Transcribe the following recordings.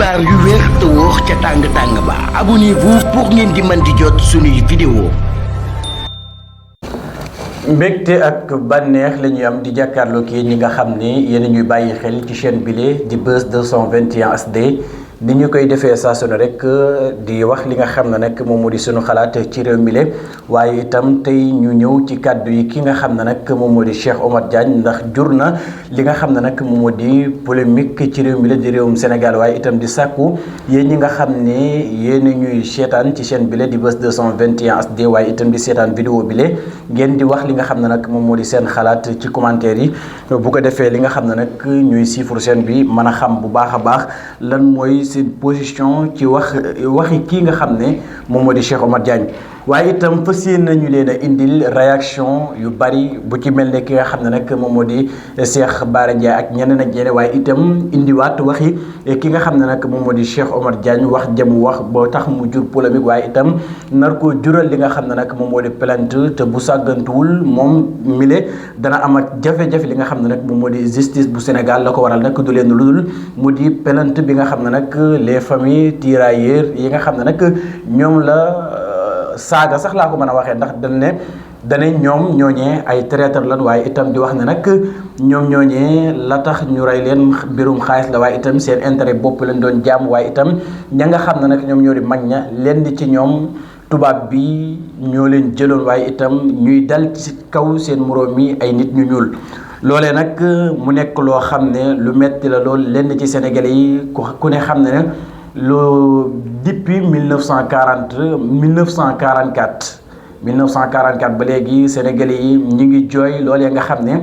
xibaar yu wér te wóor ca tàng-tàng ba abonnez-vous pour ngeen di mën di jot suñuy vidéo. mbégte ak bànneex la ñuy am di jàkkaarloo kii ñi nga xam ni yéen ñuy bàyyi xel ci chaîne bile di Buzz 221 HD ni ñu koy defee saa su ne rek di wax li nga xam ne nag moom moo di sunu xalaat ci réew mi le waaye itam tey ñu ñëw ci kàddu yi ki nga xam ne nag moom moo di Cheikh Omar Diagne ndax jur na li nga xam ne nag moom moo di polémique ci réew mi la di réewum Sénégal waaye itam di sàkku yéen ñi nga xam ne yéen ñuy seetaan ci chaîne bile di Buzz 221 HD waaye itam di seetaan vidéo bile ngeen di wax li nga xam ne nag moom moo di seen xalaat ci commentaire yi bu ko defee li nga xam ne nag ñuy siifur chaîne bi mën a xam bu baax a baax lan mooy seen position ci waxi kii nga xam ne moom moo di Cheikh Omar Diagne waaye itam fas yéene nañu leen a indil réaction yu bari bu ci mel ne ki nga xam ne nag moom moo di Cheikh Bara Ndiaye ak ñeneen ak ñeneen waaye itam indiwaat waxi ki nga xam ne nag moom moo di Cheikh Omar Diagne wax jëm wax boo tax mu jur polémique waaye itam nar ko jural li nga xam ne nag moom moo di plainte te bu sàggantuwul moom mile dana am ak jafe-jafe li nga xam ne nag moom moo di justice bu Sénégal la ko waral nag du leen lu dul mu di plainte bi nga xam ne nag les familles tirailleurs yi nga xam ne nag ñoom la saaga sax laa ko mën a waxee ndax dane ñoom ñooñee ay traître lan waaye itam di wax ne nag ñoom ñooñee la tax ñu rey leen mbirum xaalis la waaye itam seen intérêt bopp leen doon jàmm waaye itam ña nga xam ne nag ñoom ñoo di mag ña leen di ci ñoom tubaab bi ñoo leen jëloon waaye itam ñuy dal ci kaw seen moroom mi ay nit ñu ñuul loolee nag mu nekk loo xam ne lu metti la lool lenn ci Sénégalais yi ku ne xam ne ne lu depuis 1944 ba léegi Sénégalais yi ñu ngi jooy loolee nga xam ne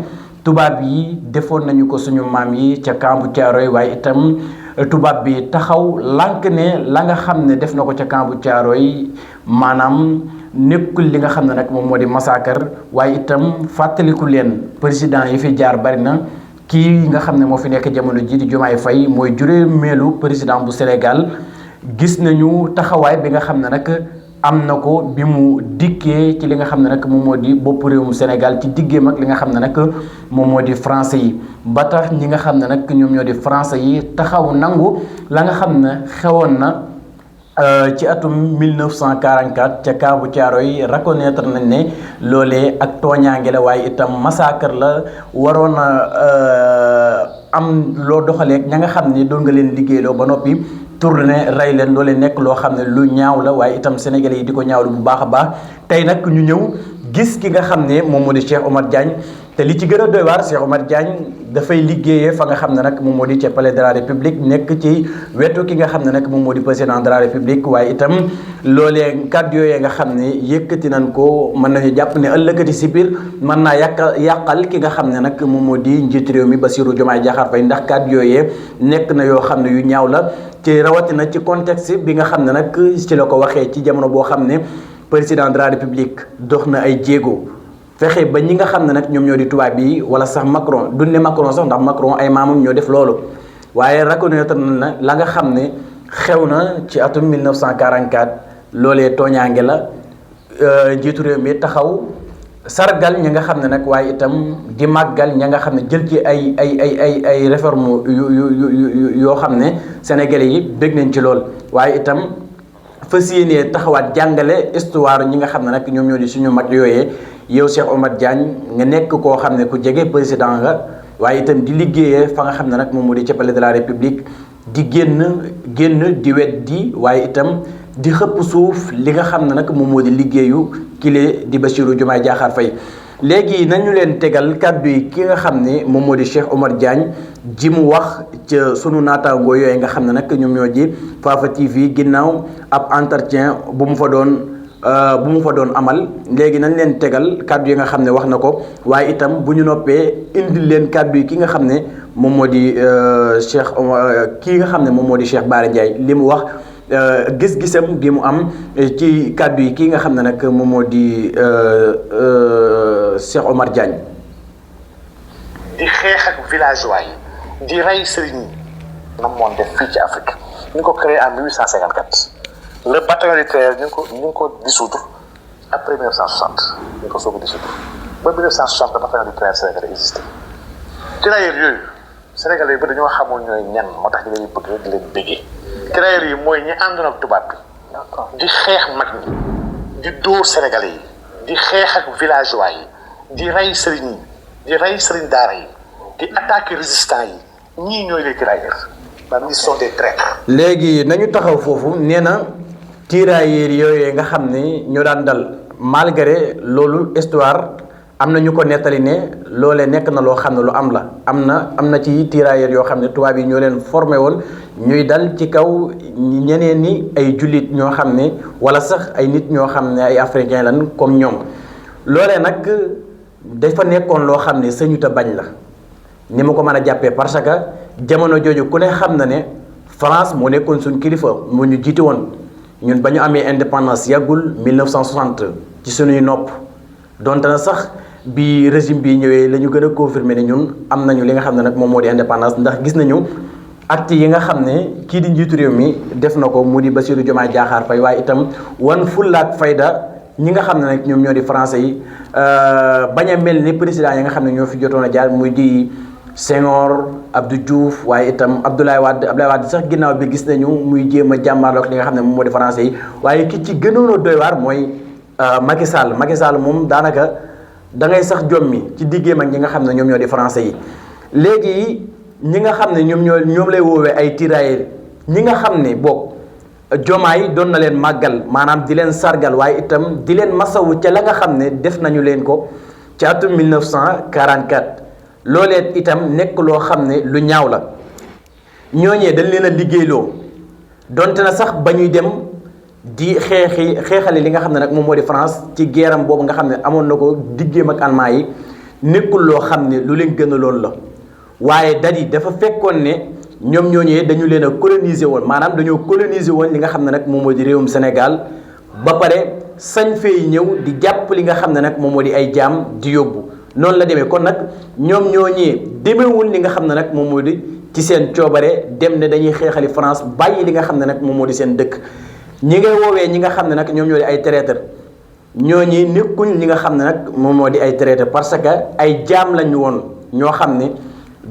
tubaab yi defoon nañu ko suñu maam yi ca camp bu Thiaroye waaye itam tubaab bi taxaw lànk ne la nga xam ne def na ko ca camp bu Thiaroye maanaam nekkul li nga xam ne nag moom moo di massacre waaye itam fàttaliku leen président yi fi jaar bari na kii nga xam ne moo fi nekk jamono ji di Diomaye Faye mooy juróomeelu président bu Sénégal gis nañu taxawaay bi nga xam ne nag am na ko bi mu dikkee ci li nga xam ne nag moom moo di bopp réewum Sénégal ci diggeem ak li nga xam ne nag moom moo di français yi ba tax ñi nga xam ne nag ñoom ñoo di français yi taxaw nangu la nga xam ne xewoon na ci atum 1944 ca camp bu Thiaroye reconnaître nañ ne loolee ak tooñaange la waaye itam massacre la waroon a am loo doxaleeg ña nga xam ne doon nga leen liggéeyloo ba noppi tourné rey leen loolee nekk loo xam ne lu ñaaw la waaye itam sénégalais yi di ko ñaawlu bu baax a baax tey nag ñu ñëw gis ki nga xam ne moom moo di Cheikh Omar Diagne te li ci gën a doy waar Cheikh Omar Diagne dafay liggéeyee fa nga xam ne nag moom moo di ca palais de la république nekk ci wetu ki nga xam ne nag moom moo di président de la république waaye itam loolee kàddu yooyee nga xam ne yëkkati nañ ko mën nañu jàpp ne ëllëgati si biir mën naa yàqal ki nga xam ne nag moom moo di njiitu réew mi Bassirou Diomaye Diakhar Faye ndax kàddu yooyee nekk na yoo xam ne yu ñaaw la ci rawatina ci contexte bi nga xam ne nag ci la ko waxee ci jamono boo xam ne président de la république dox na ay jéego fexe ba ñi nga xam ne nag ñoom ñoo di tubaab yi wala sax Macron duñ ne Macron sax ndax Macron ay maamam ñoo def loolu waaye reconnaître na la nga xam ne xew na ci atum 1944 loolee tooñaange la njiitu réew mi taxaw sargal ñi nga xam ne nag waaye itam di màggal ña nga xam ne jël ci ay réforme yoo xam ne sénégalais yi bég nañ ci lool waaye itam fas yéenee taxawaat jàngale histoire ñi nga xam ne nag ñoom ñoo di suñu mag yooyee yow Cheikh Omar Diagne nga nekk koo xam ne ku jege président nga waaye itam di liggéeyee fa nga xam ne nag moom moo di ca palais de la république di génn di weddi waaye itam di xëpp suuf li nga xam ne nag moom moo di liggéeyu kile di Bassirou Diomaye Diakhar Faye léegi nañu leen tegal kàddu yi ki nga xam ne moom moo di Cheikh Omar Diagne ji mu wax ca sunu naataangoo yooyu nga xam ne nag ñoom ñoo ji Fafa TV ginnaaw ab entretien bu mu fa doon amal léegi nañ leen tegal kàddu yi nga xam ne wax na ko waaye itam bu ñu noppee indil leen kàddu yi ki nga xam ne moom moo di Cheikh kii nga xam ne moom moo di Cheikh Bara Ndiaye li mu wax gis-gisam bi mu am ci kàddu yi kii nga xam ne nag moom moo di Cheikh Omar Diagne. di xeex ak villageois yi di rey sëriñ yi na moon def fii ci Afrique ñu ngi ko créé en 1854 le bataillon de Tirailleurs ñu ngi ko dissoudre après 1960 ñu ngi ko soog a dissoudre ba 1960 le bataillon de Tirailleurs sénégalais existé tirailleurs yooyu sénégalais yi ba dañoo xamul ñooy ñan moo tax ñu leen bëgg di leen béggee tirailleurs yi mooy ñi àndoon ak tubaab bi di xeex mag ñi di dóor sénégalais yi di xeex ak villageois yi di rey sëriñ yi di rey sëriñ daara yi di attaquer résistants yi ñii ñooy les tirailleurs maanaam ils sont des traîtres. léegi nañu taxaw foofu nee na tirailleurs yooyu nga xam ne ñoo daan dal malgré loolu histoire am na ñu ko nettali ne loolee nekk na loo xam ne lu am la am na ci tirailleurs yoo xam ne tubaab yi ñoo leen formé woon ñuy dal ci kaw ñeneen ni ay jullit ñoo xam ne wala sax ay nit ñoo xam ne ay africain lan comme ñoom loolee nag dafa nekkoon loo xam ne sañu ta bañ la ni ma ko mën a jàppee parce que jamono jooju ku ne xam na ne France moo nekkoon suñ kilifa moo ñu jiite woon ñun ba ñu amee indépendance yàggul 1960 ci suñuy nopp donte na sax bi régime bi ñëwee la ñu gën a confirmer ne ñun am nañu li nga xam ne nag moom moo di indépendance ndax gis nañu acte yi nga xam ne kii di njiitu réew mi def na ko mu di Bassirou Diomaye Diakhar Faye waaye itam wan fullaak fayda ñi nga xam ne nag ñoom ñoo di français yi bañ a mel ni président yi nga xam ne ñoo fi jotoon a jaar muy di Senghor Abdou Diouf waaye itam Abdoulaye Wade sax ginnaaw bi gis nañu muy jéem a jàmmaarloog li nga xam ne moom moo di français yi waaye ki ci gënoon a doy waar mooy Macky Sall moom daanaka da ngay sax jommi ci diggéem ak ñi nga xam ne ñoom ñoo di français yi léegi ñi nga xam ne ñoom lay woowee ay tirailleurs ñi nga xam ne boog Diomaye doon na leen màggal maanaam di leen sargal waaye itam di leen masawu ca la nga xam ne def nañu leen ko ci atum 1944 loolee itam nekk loo xam ne lu ñaaw la ñooñee dañ leen a liggéeyloo donte na sax ba ñuy dem di xeexale li nga xam ne nag moom moo di France ci guerram boobu nga xam ne amoon na ko diggéem ak Allemand yi nekkul loo xam ne lu leen gën a loolu la waaye dafa fekkoon ne ñoom ñooñee dañu leen a coloniser woon maanaam dañoo coloniser woon li nga xam ne nag moom moo di réewum Sénégal ba pare sañ fee ñëw di jàpp li nga xam ne nag moom moo di ay jaam di yóbbu noonu la demee kon nag ñoom ñooñee demeewul li nga xam ne nag moom moo di ci seen coobare dem ne dañuy xeexali France bàyyi li nga xam ne nag moom moo di seen dëkk ñi ngay woowee ñi nga xam ne nag ñoom ñoo di ay traître ñooñi nekkuñ ñi nga xam ne nag moom moo di ay traître parce que ay jaam lañu woon ñoo xam ne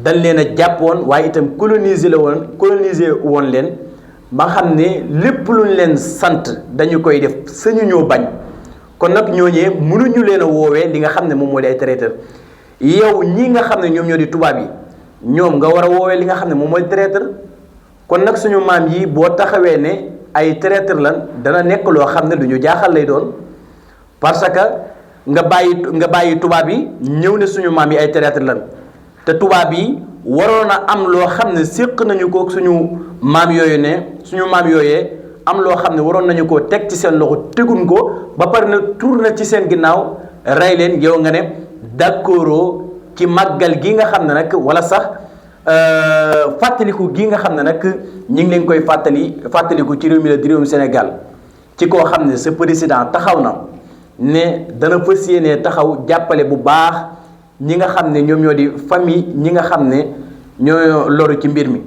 dañ leen a jàppoon waaye itam coloniser woon leen ba xam ne lépp luñ leen sant dañu koy def sañu ñoo bañ kon nag ñooñee mënuñu leen a woowee li nga xam ne moom moo di ay traître yow ñi nga xam ne ñoom ñoo di tubaab yi ñoom nga war a woowee li nga xam ne moom mooy traître kon nag suñu maam yi boo taxawee ne ay traître lan dana nekk loo xam ne lu ñu jaaxal lay doon parce que nga bàyyi tubaab yi ñëw ne suñu maam yi ay traître lan te tubaab yi waroon a am loo xam ne séq nañu ko suñu maam yooyu ne suñu maam yooyee am loo xam ne waroon nañu koo teg ci seen loxo teguñ ko ba pare na tourné ci seen ginnaaw rey leen yow nga ne d'accord ci màggal gi nga xam ne nag wala sax fàttaliku gi nga xam ne nag ñu ngi leen koy fàttaliku ci réew mi la di réewum Sénégal ci koo xam ne sa président taxaw na ne dana fas yéene taxaw jàppale bu baax ñi nga xam ne ñoom ñoo di famille ñi nga xam ne ñoo loru ci mbir mi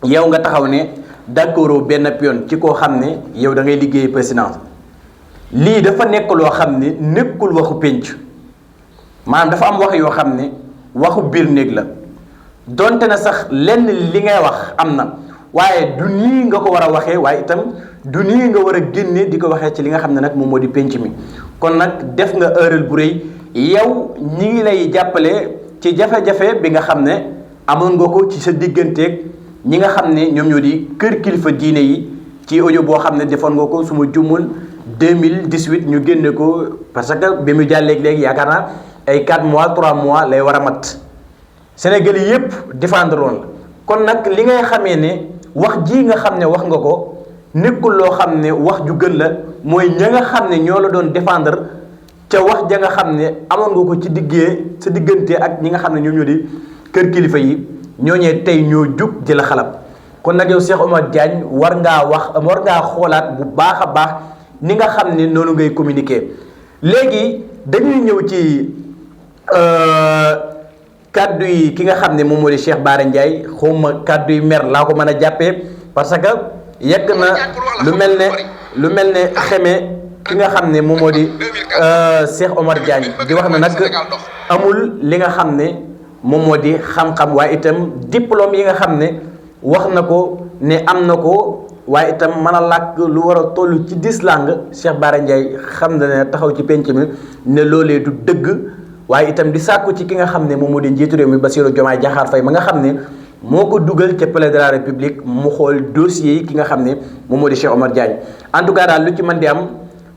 yow nga taxaw ne d'accord benn pion ci koo xam ne yow da ngay liggéey président lii dafa nekk loo xam ne nekkul waxu pénc maanaam dafa am wax yoo xam ne waxu biir néeg la donte na sax lenn li ngay wax am na waaye du nii nga ko war a waxee waaye itam du nii nga war a génne di ko waxee ci li nga xam ne nag moom moo di pénc mi kon nag def nga erreur bu rëy yow ñi ngi lay jàppale ci jafe-jafe bi nga xam ne amoon nga ko ci sa digganteeg ñi nga xam ne ñoom ñoo di kër kilifa diine yi ci audio boo xam ne defoon nga ko su ma juumul 2018 ñu génne ko parce que bi mu jàlleeg léegi yaakaar naa ay 4 mois 3 mois lay war a mat Sénégal yi yëpp défendre woon la kon nag li ngay xamee ne wax ji nga xam ne wax nga ko nekkul loo xam ne wax ju gën la mooy ña nga xam ne ñoo la doon défendre ca wax ja nga xam ne amoon nga ko ci sa diggante ak ñi nga xam ne ñoom ñoo di kër kilifa yi ñooñee tey ñoo jug di la xalab kon nag yow Cheikh Omar Diagne war ngaa xoolaat bu baax a baax ni nga xam ne noonu ngay communiquer léegi dañuy ñëw ci kaddu yi ki nga xam ne moom moo di Cheikh Bara Ndiaye xawma kaddu yi mer laa ko mën a jàppee parce que yegg na lu mel ne xeme ki nga xam ne moom moo di Cheikh Omar Diagne di wax na nag amul li nga xam ne moom moo di xam-xam waaye itam diplôme yi nga xam ne wax na ko ne am na ko waaye itam mën a làkk lu war a toll ci 10 langues Cheikh Bara Ndiaye xam na ne taxaw ci penc mi ne loolee du dëgg waaye itam di sàkku ci ki nga xam ne moom moo di njiitu réew mi Bassirou Diomaye Diakhar Faye ma nga xam ne moo ko dugal ca palais de la République mu xool dossier yi ki nga xam ne moom moo di Cheikh Omar Diagne en tout cas daal lu ci mën di am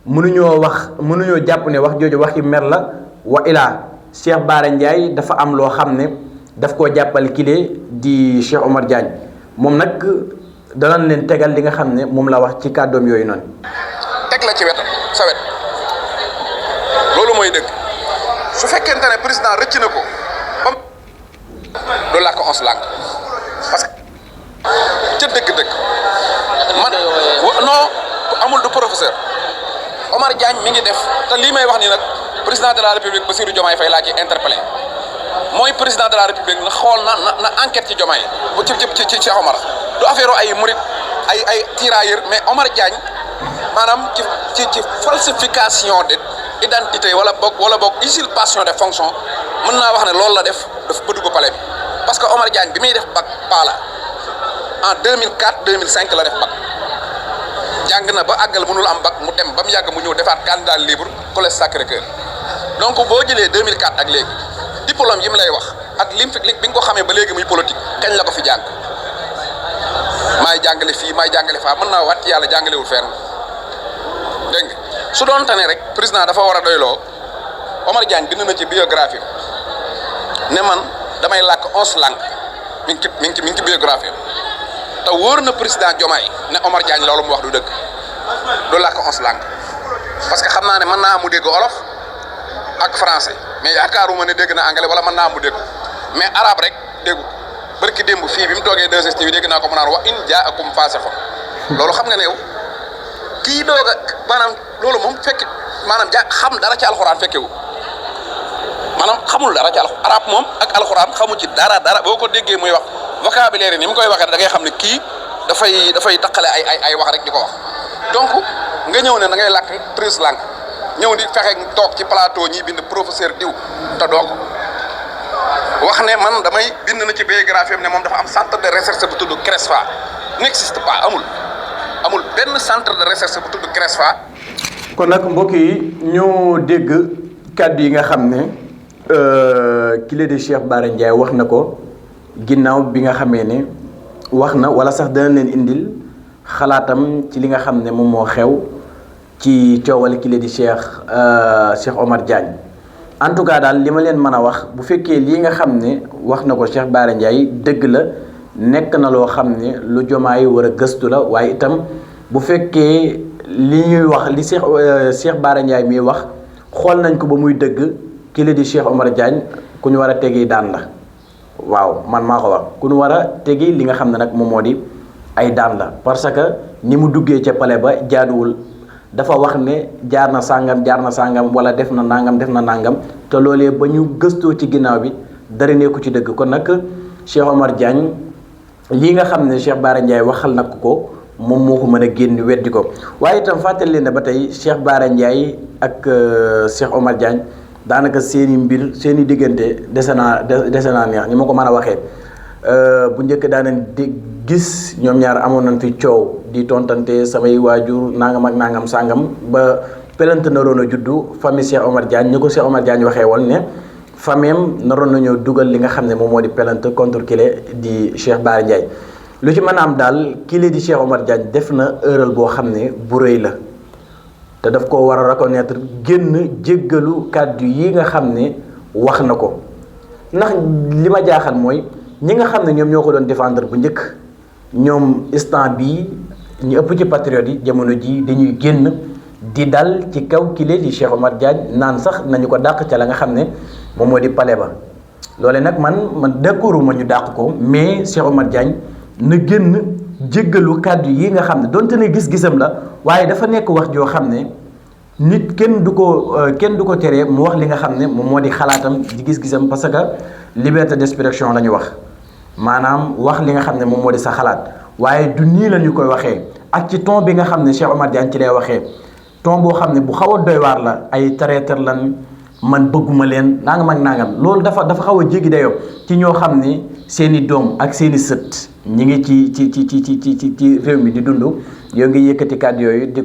mënuñoo jàpp ne wax jooju waxi mer la wa ilaa Cheikh Bara Ndiaye dafa am loo xam ne daf koo jàppal kile di Cheikh Omar Diagne moom nag danañ leen tegal li nga xam ne moom la wax ci kàddoom yooyu noonu. teg la ci wetam sa wet loolu mooy dëgg su fekkente ne président rëcc na ko ba du làkk 11 langues parce que ca dëgg-dëgg man non amul du professeur Omar Diagne mi ngi def te lii may wax ni nag président de la république Bassirou Diomaye Faye laa ci interpellé mooy président de la république na xool na enquête ci Diomaye ci Cheikh Omar du affaire ay murit ay tirailleurs mais Omar Diagne maanaam ci falsification de identité wala boog usurpation de fonction mën naa wax ne loolu la def daf ba dugg palais bi parce que Omar Diagne bi muy def bac paala en 2004 2005 la def bac jàng na ba àggal mënul am bac mu dem ba mu yàgg mu ñëw defaat candidat libre collège Sacré-Cœur donc boo jëlee 2004 ak léegi diplôme yi mu lay wax ak lim fi bi nga ko xamee ba léegi muy politique kañ la ko fi jàng maay jàngale fii maay jàngale faa mën naa waat yàlla jàngalewul fenn dégg nga su doon tane rek président dafa war a doyloo Omar Diagne bind na ci biographie ne man damay làkk 11 langues mi ngi ci biographie te wóor na président Diomaye ne Omar Diagne loolu mu wax du dëgg du làkk 11 langues parce que xam naa ne mën naa mu dégg olof ak français mais yaakaaruma ne dégg na anglais wala mën naa mu dégg mais arabe rek déggu barki démb fii bi mu toogee 2STV dégg naa ko mu naan wa in jaakum faasiqun loolu xam nga ne yow kii doog a maanaam loolu moom fekk maanaam xam dara ci alxuraan fekkewu maanaam xamul dara ci arab moom ak alxuraan xamu ci dara boo ko déggee muy wax vocabulaire ni mu koy waxee da ngay xam ne kii dafay taqale ay wax rek di ko wax donc nga ñëw ne da ngay làkk 13 langues ñëw di fexe toog ci plateau ñi bind professeur diw te doo ko wax ne man damay bind na ci biographie am ne moom dafa am centre de recherche bu tudd CRESFA n'existe pas amul benn centre de recherche bu tudd CRESFA. kon nag mbokk yi ñu dégg kàddu yi nga xam ne kile de Cheikh Bara Ndiaye wax na ko ginnaaw bi nga xamee ne wax na wala sax dana leen indil xalaatam ci li nga xam ne moom moo xew ci coowal kile di Cheikh Omar Diagne en tout cas daal li ma leen mën a wax bu fekkee lii nga xam ne wax na ko Cheikh Bara Ndiaye dëgg la nekk na loo xam ne lu Diomaye war a gëstu la waaye itam bu fekkee li ñuy wax li Cheikh Bara Ndiaye miy wax xool nañ ko ba muy dëgg kile di Cheikh Omar Diagne ku ñu war a tegi daan la waaw man maa ko wax ku ñu war a tegi li nga xam ne nag moom moo di ay daan la parce que ni mu duggee ca palais ba jaaduwul dafa wax ne jaar na sàngam wala def na nangam te loolee ba ñu gëstoo ci ginnaaw bi dara nekku ci dëgg kon nag Cheikh Omar Diagne lii nga xam ne Cheikh Bara Ndiaye waxal na ko moom moo ko mën a génn weddi ko waaye itam fàttali leen ne ba tey Cheikh Bara Ndiaye ak Cheikh Omar Diagne daanaka seeni mbir seeni diggante dese naa neex ni ma ko mën a waxee bu njëkk daanañ di gis ñoom ñaar amoon nañ fi coow di tontante samay waajur nangam ak nangam sàngam ba pelante naroon a juddu famille Cheikh Omar Diagne ñu ko Cheikh Omar Diagne waxee woon ne famille naroon nañoo dugal li nga xam ne moom moo di pelante contre kile di Cheikh Bara Ndiaye lu ci mën a am daal kile di Cheikh Omar Diagne def na erreur boo xam ne bu rëy la te daf ko war a reconnaître génn jéggalu kàddu yi nga xam ne wax na ko ndax li ma jaaxal mooy ñi nga xam ne ñoom ñoo ko doon défendre bu njëkk ñoom instant bii ñu ëpp ci patriote yi jamono ji dañuy génn di dal ci kaw kile di Cheikh Omar Diagne naan sax nañu ko dàq ca la nga xam ne moom moo di palais ba loole nag man d'accorduma ñu dàq ko mais Cheikh Omar Diagne na génn jéggalu kàddu yi nga xam ne donte ne gis-gisam la waaye dafa nekk wax joo xam ne nit kenn du ko teree mu wax li nga xam ne moom moo di xalaatam di gis-gisam parce que liberté d'expression la ñu wax maanaam wax li nga xam ne moom moo di sa xalaat waaye du nii la ñu koy waxee ak ci ton bi nga xam ne Cheikh Omar Diagne ci lay waxee ton boo xam ne bu xaw a doy waar la ay traître lan man bëgguma leen nangam ak nangam loolu dafa xaw a jéggi dayoo ci ñoo xam ne seeni doom ak seeni sët ñi ngi ci réew mi di dund yow ngi yëkkati kàddu yooyu di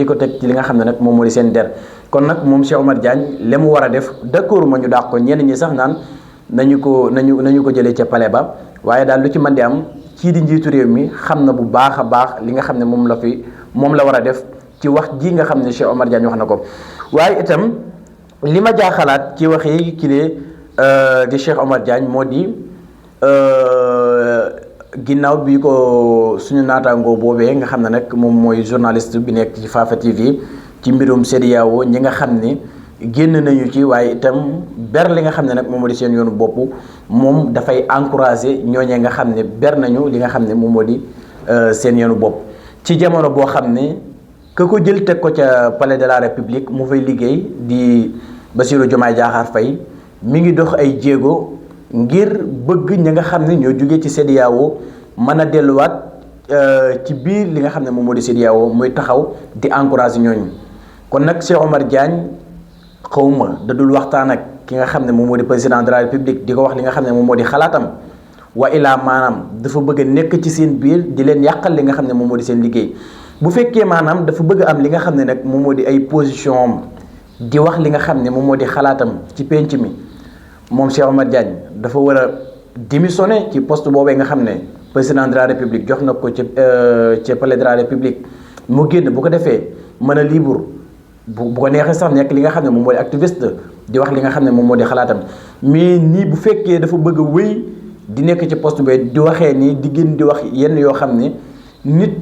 ko teg ci li nga xam ne nag moom moo di seen der kon nag moom Cheikh Omar Diagne li mu war a def d'accord ma ñu daax ko ñenn ñi sax naan nañu ko jëlee ca palais ba waaye daal lu ci mën di am kii di njiitu réew mi xam na bu baax a baax li nga xam ne moom la war a def ci wax ji nga xam ne Cheikh Omar Diagne wax na ko waaye itam li ma jaaxalaat ci waxi kile di Cheikh Omar Diagne moo di ginnaaw bi ko suñu naataangoo boobee nga xam ne nag moom mooy journaliste bi nekk ci Fafa TV ci mbirum CEDEAO ñi nga xam ne génn nañu ci waaye itam ber li nga xam ne nag moom moo di seen yoonu bopp moom dafay encourager ñooñee nga xam ne ber nañu li nga xam ne moom moo di seen yoonu bopp ci jamono boo xam ne ka ko jël teg ko ca palais de la république mu fay liggéey di Bassirou Diomaye Diakhar Faye mi ngi dox ay jéego ngir bëgg ñi nga xam ne ñoo jógee ci CEDEAO mën a delluwaat ci biir li nga xam ne moom moo di CEDEAO muy taxaw di encourager ñooñu kon nag Cheikh Omar Diagne xawma da dul waxtaan ak ki nga xam ne moom moo di président de la république di ko wax li nga xam ne moom moo di xalaatam wa ilaa maanaam dafa bëgg a nekk ci seen biir di leen yàqal li nga xam ne moom moo di seen liggéey bu fekkee maanaam dafa bëgg am li nga xam ne nag moom moo di ay position am di wax li nga xam ne moom moo di xalaatam ci penc mi moom Cheikh Omar Diagne dafa war a démissionner ci poste boobee nga xam ne président de la république jox na ko ci palais de la république mu génn bu ko defee mën a libre bu ko neexee sax nekk li nga xam ne moom moo di activiste di wax li nga xam ne moom moo di xalaatam mais nii bu fekkee dafa bëgg a wéy di nekk ci poste bi di waxee nii di génn di wax yenn yoo xam ne nit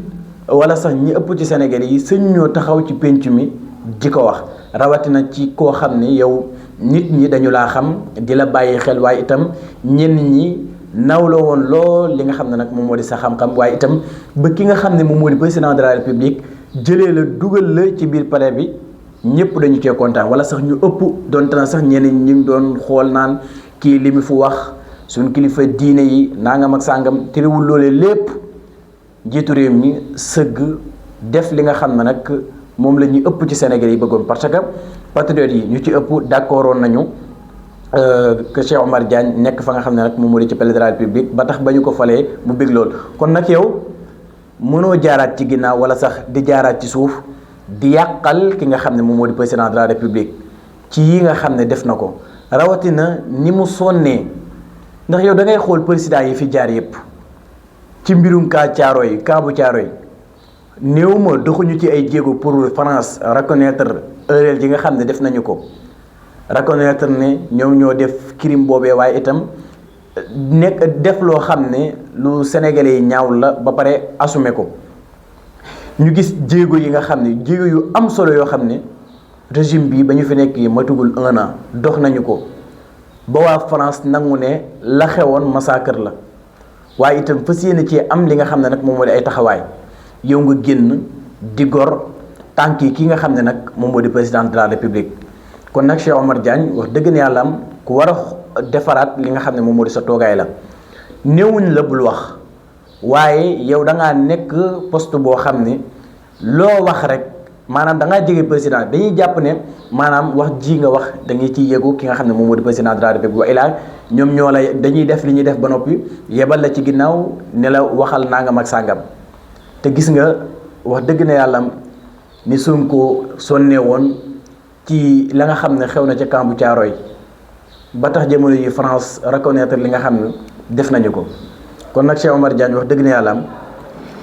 wala sax ñi ëpp ci Sénégal yi sëñ ñoo taxaw ci penc mi di ko wax rawatina ci koo xam ne yow nit ñi dañu laa xam di la bàyyi xel waaye itam ñenn ñi nawloo woon lool li nga xam ne nag moom moo di sa xam-xam waaye itam ba ki nga xam ne moom moo di président de la république jëlee la dugal la ci biir palais bi ñëpp dañu cee kontaan wala sax ñu ëpp doonte na sax ñenn ñi ngi doon xool naan kii li mu fu wax suñ kilifa diine yi nangam ak sàngam terewul loolee lépp jiitu réew mi sëgg def li nga xam ne nag moom la ñuy ëpp ci Sénégal yi bëggoon parce que patriotes yi ñu ci ëpp d'accordoon nañu que Cheikh Omar Diagne nekk fa nga xam ne nag moom moo di ci palais de la République ba tax ba ñu ko falee mu bég lool kon nag yow mënoo jaaraat ci ginnaaw wala sax di jaaraat ci suuf di yàqal ki nga xam ne moom moo di président de la République ci yi nga xam ne def na ko rawatina ni mu sonnee ndax yow da ngay xool président yi fi jaar yépp ci mbirum kaa bu Thiaroye néew ma doxuñu ci ay jéego pour France reconnaître erreur yi nga xam ne def nañu ko reconnaître ne ñoom ñoo def crime boobee waaye itam nekk def loo xam ne lu Sénégalais yi ñaaw la ba pare assumer ko ñu gis jéego yi nga xam ne jéego yu am solo yoo xam ne régime bi ba ñu fi nekk matugul 1 an dox nañu ko ba waa France nangu ne la xewoon massacre la waaye itam fas yéene ci am li nga xam ne nag moom moo di ay taxawaay yow nga génn di gor tànk yi ki nga xam ne nag moom moo di président de la république kon nag Cheikh Omar Diagne wax dëgg ne yàlla am ku war a defaraat li nga xam ne moom moo di sa toogaay la néewuñ la bul wax waaye yow da ngaa nekk poste boo xam ne loo wax rek maanaam da ngaa jege président dañuy jàpp ne maanaam wax ji nga wax da ngay ciy yëgu ki nga xam ne moom moo di président de la république wa ilaa ñoom ñoo lay dañuy def li ñuy def ba noppi yebal la ci ginnaaw ne la waxal nangam ak sàngam te gis nga wax dëgg na yàlla ni Sonko sonnee woon ci la nga xam ne xew na ca camp bu Thiaroye ba tax jamono yi France reconnaître li nga xam ne def nañu ko kon nag Cheikh Omar Diagne wax dëgg na yàlla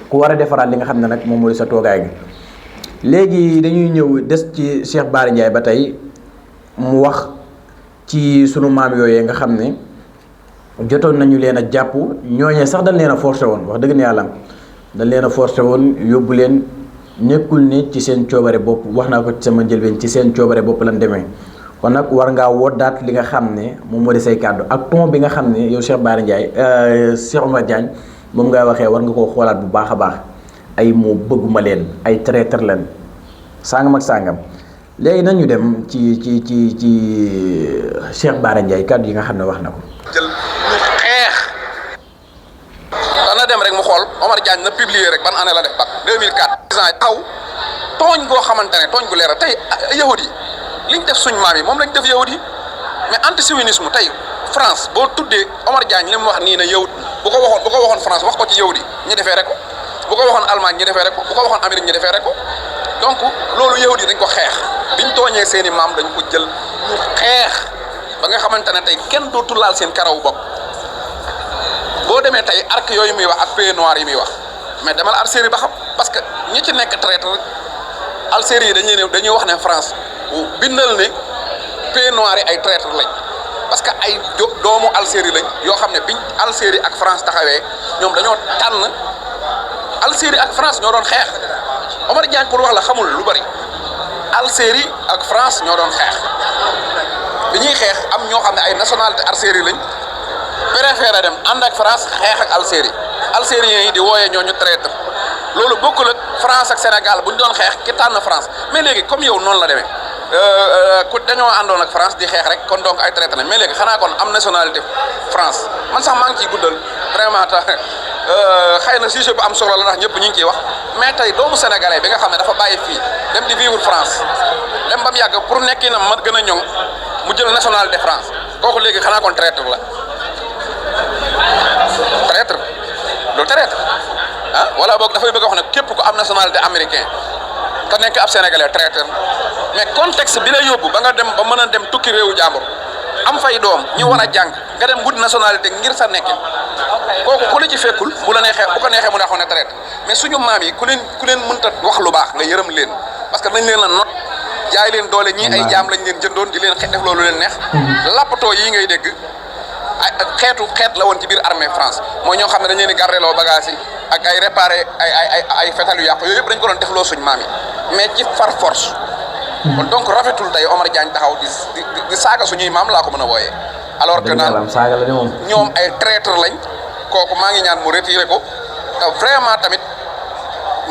ku war a defaraat li nga xam ne nag moom moo di sa toogaay gi léegi dañuy ñëw des ci Cheikh Bara Ndiaye ba tey mu wax ci sunu maam yooyee nga xam ne jotoon nañu leen a jàpp ñooñee sax dañ leen a forcé woon wax dëgg na yàlla dañ leen a forcé woon yóbbu leen nekkul ne ci seen coobare bopp wax naa ko ci sama njëlbeen ci seen coobare bopp lan demee kon nag war ngaa woddaat li nga xam ne moom moo di say kàddu ak ton bi nga xam ne yow Cheikh Bara Ndiaye Cheikh Omar Diagne moom ngay waxee war nga koo xoolaat bu baax a baax ay moo bëgguma leen ay traître leen sàngam ak sàngam léegi nañu dem ci Cheikh Bara Ndiaye kàddu yi nga xam ne wax na ko. jël ñu xeex dana dem rek mu xool Omar Diagne na publier rek ban année la def bac 2004. taw tooñ goo xamante ne tooñ gu leer tey yahudi yi liñ def suñ maam yi moom lañ def yahudi yi mais antisémitisme tey France boo tuddee Omar Diagne li mu wax nii ne yow bu ko waxoon France wax ko ci yow di ñu defee rek ko bu ko waxoon Allemagne ñu defee rek ko bu ko waxoon Amérique ñu defee rek ko donc loolu yahudi dañ ko xeex biñ tooñee seeni maam dañ ko jël ñu xeex ba nga xamante ne tey kenn dootul laal seen karaw bopp boo demee tey arc yooyu muy wax ak pays noir yi muy wax mais demal Algérie ba xam parce que ñi ci nekk traître Algérie yi dañuy wax ne France bindal ne pays noir yi ay traître lañ parce que ay doomu Algérie lañ yoo xam ne biñ Algérie ak France taxawee ñoom dañoo tànn Algérie ak France ñoo doon xeex Omar Diagne pour wax la xamul lu bari Algérie ak France ñoo doon xeex bi ñuy xeex am ñoo xam ne ay nationalité Algérie lañ préféré dem ànd ak France xeex ak Algérie algériens yi di wooyee ñooñu traître loolu bokkul ak France ak Sénégal bu ñu doon xeex ki tànn France mais léegi comme yow noonu la demee ku dañoo àndoon ak France di xeex rek kon donc ay traître nañ mais léegi xanaa kon am nationalité France man sax maa ngi ciy guddal vraiment tax xëy na sujet bu am solo la ndax ñëpp ñu ngi ciy wax mais tey doomu sénégalais bi nga xam ne dafa bàyyi fii dem di vivre France dem ba mu yàgg pour nekki na ma gën a ñoŋ mu jël nationalité France kooku léegi xanaa kon traître la traître du traître ah wala boog dafay bëgg a wax ne képp ku am nationalité américain te nekk ab sénégalais traître mais contexte bi la yóbbu ba nga dem ba mën a dem tukki réewu jàmbur am fay doom ñu war a jàng nga dem wut nationalité ngir sa nekkin kooku ku la ci fekkul bu la neexee bu ko neexee mu ne traître mais suñu maam yi ku leen mënta wax lu baax nga yërëm leen parce que dañ leen a not jaay leen doole ñii ay jaam lañ leen jëndoon di leen def loolu leen neex lappatoo yi ngay dégg ay xeet la woon ci biir armée France mooy ñoo xam ne dañ leen di gardeloo bagage yi ak ay réparé ay fetal yu yàqu yooyu yëpp dañ ko doon defloo suñ maam yi mais ci far force kon donc rafetul tey Omar Diagne taxaw di saaga suñuy maam laa ko mën a wooyee alors que naan ñoom ay traître lañ kooku maa ngi ñaan mu retiré ko te vraiment tamit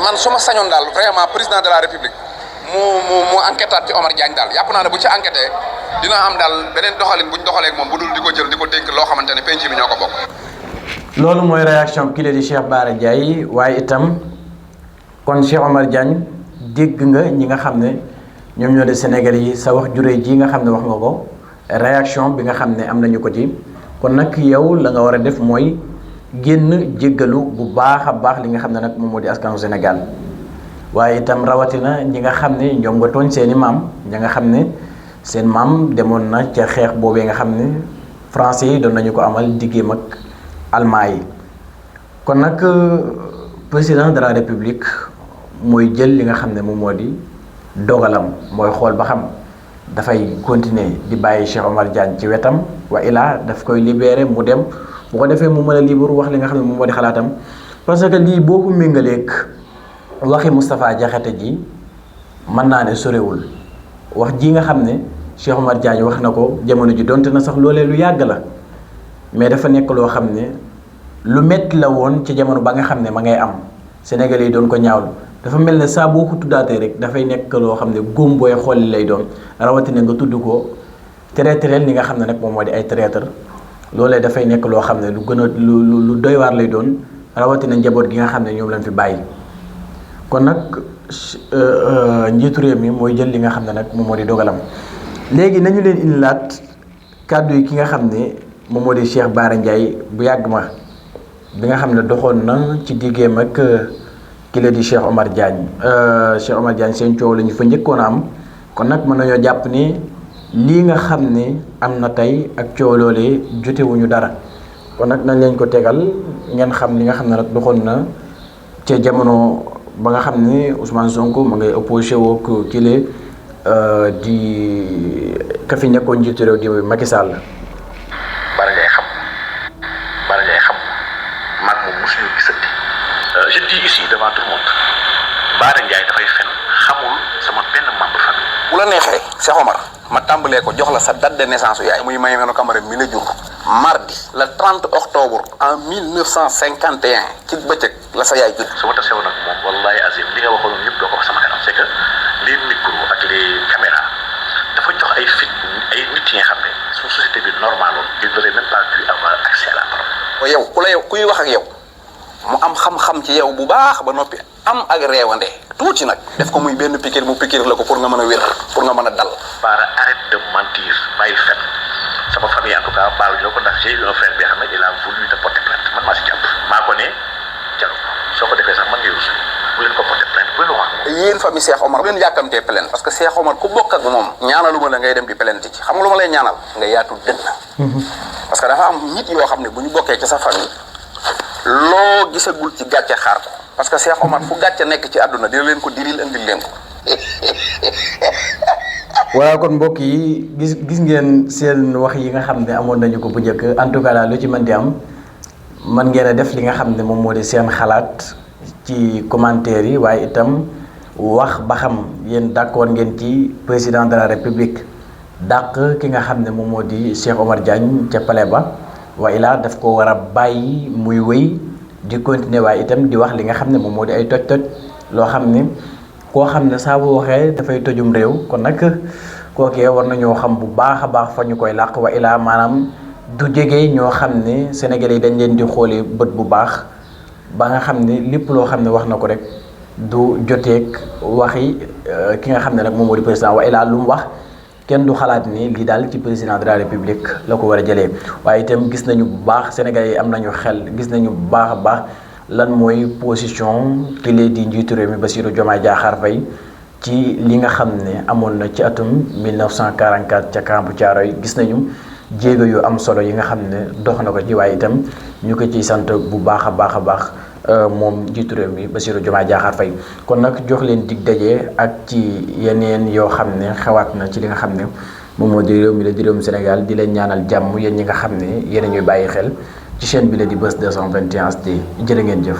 man su ma sañoon daal vraiment président de la république mu enquêtaat ci Omar Diagne daal yàpp naa ne bu ci enquêté dina am daal beneen doxalin buñ doxalee ak moom bu dul di ko jël di ko dénk loo xamante ne penc bi ñoo ko bokk. loolu mooy réaction kii la di Cheikh Bara Ndiaye waaye itam kon Cheikh Omar Diagne dégg nga ñi nga xam ne ñoom ñoo di Sénégal yi sa wax juree ji nga xam ne wax nga ko réaction bi nga xam ne am nañu ko ci kon nag yow la nga war a def mooy génn jéggalu bu baax a baax li nga xam ne nag moom moo di askanu Sénégal waaye itam rawatina ñi nga xam ne ñoom nga tooñ seeni maam ñi nga xam ne seen maam demoon na ca xeex boobee nga xam ne français yi doon nañu ko amal diggéem ak allemand yi kon nag président de la république mooy jël li nga xam ne moom moo di dogalam mooy xool ba xam dafay continuer di bàyyi Cheikh Omar Diagne ci wetam wa ilaa daf koy libéré mu dem bu ko defee mu mën a libre wax li nga xam ne moom moo di xalaatam parce que lii boo ko méngaleeg waxi Moustapha Diakhaté ji mën naa ne sorewul wax ji nga xam ne Cheikh Omar Diagne wax na ko jamono ji donte na sax loolee lu yàgg la mais dafa nekk loo xam ne lu metti la woon ci jamono ba nga xam ne ma ngay am Sénégalais yi doon ko ñaawlu dafa mel ne saa boo ko tuddaatee rek dafay nekk loo xam ne góom booy xooli lay doon rawatina nga tudd ko traître li nga xam ne nag moom moo di ay traître loolee dafay nekk loo xam ne lu gën a lu doy waar lay doon rawatina njaboot gi nga xam ne ñoom lañ fi bàyyi kon nag njiitu réew mi mooy jël li nga xam ne nag moom moo di dogalam léegi nañu leen indilaat kàddu yi ki nga xam ne moom moo di Cheikh Bara Ndiaye bu yàgg ma bi nga xam ne doxoon na ci diggeem ak ki la di Cheikh Omar Diagne seen coow la ñu fa njëkkoon a am kon nag mën nañoo jàpp ni lii nga xam ne am na tey ak coow loolee jotewuñu dara kon nag nañ leen ko tegal ngeen xam li nga xam ne nag doxoon na ca jamono ba nga xam ne Ousmane Sonko ma ngay opposé woo ak kile di ka fi nekkoon njiitu réew di Macky Sall. Bara Ndiaye xam maag moom mosuñu gisante je dis ici devant tout le monde Bara Ndiaye dafay fen xamul sama benn membre famille. bu la neexee Cheikh Omar ma tàmbalee ko jox la sa date de naissance yaay muy Maïmouna Camara mi la jur mardi le 30 octobre en 1951 ci bëccëg la sa yaay jur. su ma tasee woon ak moom wallahi azim li nga waxoon yëpp doo ko wax sama kanam c'est que les micros ak les caméras dafa jox ay fit ay nit yi nga xam ne suñu société bi normaloon il devrait même pas pu avoir accès à la parole. yow kuy wax ak yow mu am xam-xam ci yow bu baax ba noppi am ak réewande tuuti nag def ko muy benn piqûre mu piqûre la ko pour nga mën a wér pour nga mën a dal. Bara arrête de mentir bàyyi fen sama famille en tout cas baalu ñoo ko ndax j'ai eu un frère bi xam ne il a voulu te porter plainte man maa si jàpp maa ko ne jarul soo ko defee sax man ngay rus bu leen ko porter plainte bu leen wax. yéen famille Cheikh Omar bu leen yàkkamtee plainte parce que Cheikh Omar ku bokk ak moom ñaanaluma la ngay dem di plainte ci xam nga lu ma lay ñaanal nga yaatu dënn parce que dafa am nit yoo xam ne bu ñu bokkee ci sa famille loo gisagul ci gàcce xaar ko parce que Cheikh Omar fu gàcce nekk ci àdduna dina leen ko diril indil leen ko. waaw kon mbokk yi gis ngeen seen wax yi nga xam ne amoon nañu ko bu njëkk en tout cas daal lu ci mën di am mën ngeen a def li nga xam ne moom moo di seen xalaat ci commentaire yi waaye itam wax ba xam yéen d'accord ngeen ci président de la république dàq ki nga xam ne moom moo di Cheikh Omar Diagne ca palais ba waaye laa daf ko war a bàyyi muy wéy di continuer waaye itam di wax li nga xam ne moom moo di ay toj-toj loo xam ne koo xam ne saa bu waxee dafay tojum réew kon nag kookee war nañoo xam bu baax a baax fa ñu koy làq wa ilaa maanaam du jege ñoo xam ne Sénégalais yi dañ leen di xoolee bët bu baax ba nga xam ne lépp loo xam ne wax na ko rek du joteeg waxi ki nga xam ne nag moom moo di président wa ilaa lu mu wax kenn du xalaat ni lii daal ci président de la république la ko war a jëlee waaye itam gis nañu bu baax Sénégalais yi am nañu xel gis nañu bu baax a baax lan mooy position ki lee di njiitu réew mi Bassirou Diomaye Diakhar Faye ci li nga xam ne amoon na ci atum 1944 ca camp bu Thiaroye gis nañu jéego yu am solo yi nga xam ne dox na ko ci waaye itam ñu ko ciy sant bu baax a baax a baax moom njiitu réew mi Bassirou Diomaye Diakhar Faye kon nag jox leen dig daje ak ci yeneen yoo xam ne xewaat na ci li nga xam ne moom moo di réew mi la di réewum Sénégal di leen ñaanal jàmm yéen ñi nga xam ne yéen a ñuy bàyyi xel ci chaîne bi la di Buzz 221 HD jërë ngeen jëf.